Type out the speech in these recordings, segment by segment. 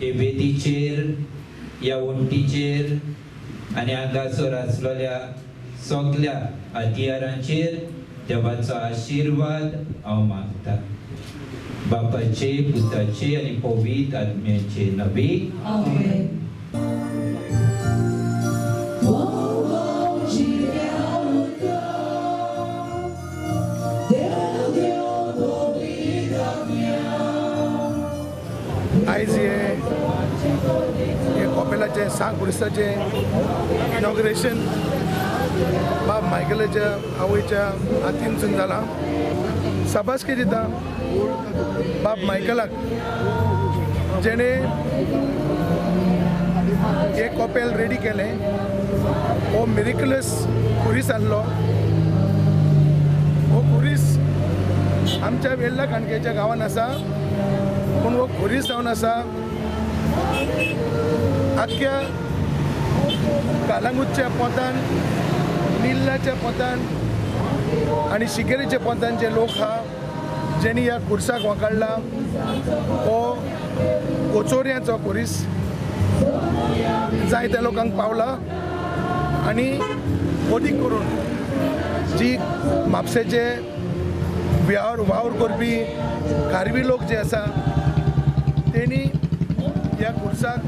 हे वेदीचेर ह्या वण्टीचेर आनी हांगासर आसलेल्या सगल्या हत्यारांचेर देवाचो आशिर्वाद हांव मागता. बापाचे, पुताचे आनी पवित्र आत्म्याचे नवे. आमेन. आयज हे कॉपेलाचें सांग खुरिस्ताचें इनॉग्रेशन बाब मायकलाच्या आवयच्या हातीनसून जालां. शाबासकी दिता बाब मायकलाक जेणे हे कॉपेल रेडी केलें. हो मिरिकुलस खुरीस आहलो. हो खुरीस आमच्या वेल्ला काणकेच्या गांवान आसा, पूण हो खुरीस जावन आसा आख्ख्या कालांगूटच्या पोंतान, निल्लाच्या पोंतान आनी शिकेरीच्या पोंतान जे लोक आहा जेणी ह्या खुर्साक वांकाडला. हो कोचोऱ्याचो खुरीस जायत्या लोकांक पावला आनी अदीक करून जी म्हापशेचे वावर करपी खारवी लोक जे आसा तेणी ह्या खुर्साक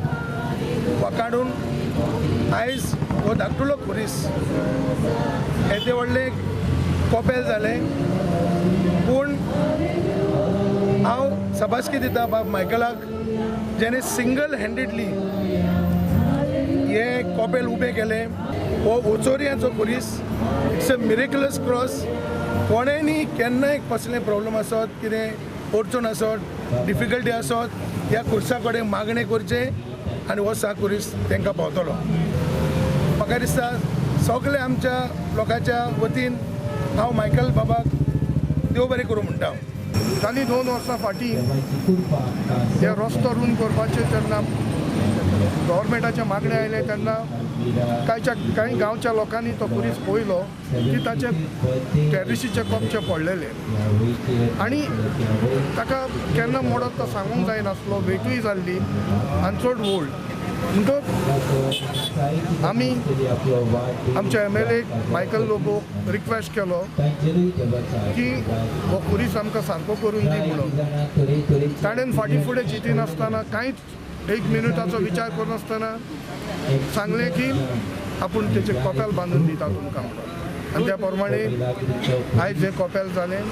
वाकाडून आयज हो धाकटुलो खुरीस येदे व्हडलें कॉपेल जालें. पूण हांव शाबासकी दिता बाब मायकलाक जेणे सिंगल हँडेडली हें कॉपेल उबें केलें. हो ओचोरयांचो खुरीस, it's a miraculous cross. कोणेंय केन्नाय कसलें प्रॉब्लम आसत, कितें अडचण आसत, डिफिकल्टी आसत, ह्या खुर्सा कडेन मागणें करचें आनी हो सा खुरीस तांकां पावतलो. म्हाका दिसता सगळे आमच्या लोकांच्या वतीन हांव मायकल बाबाक देव बरें करूं म्हणटा. जाली 2 वर्सां फाटीं हे रस्तो रूंद करपाचें जेन्ना गव्हर्मेंटाचें मागणें आयलें तेन्ना कांय गांवच्या लोकांनी तो खुरीस पळयलो की ताचे टॅरिसीचे कपचे पडलेले आनी ताका केन्ना मोडत तो सांगूंक जायनासलो. वेटूय जाल्ली आनी चड ओल्ड. म्हणटकच आमी आमच्या MLA Michael Lobo request केलो की हो खुरीस आमकां सारको करून दी म्हणून. ताणें फाटीं फुडें चिंतिनासतना कांयच एक मिनटाचो विचार करनासतना सांगलें की आपूण तेचें कॉपेल बांदून दिता तुमकां म्हणून. आनी त्या प्रमाणे आयज हें कॉपेल जालें.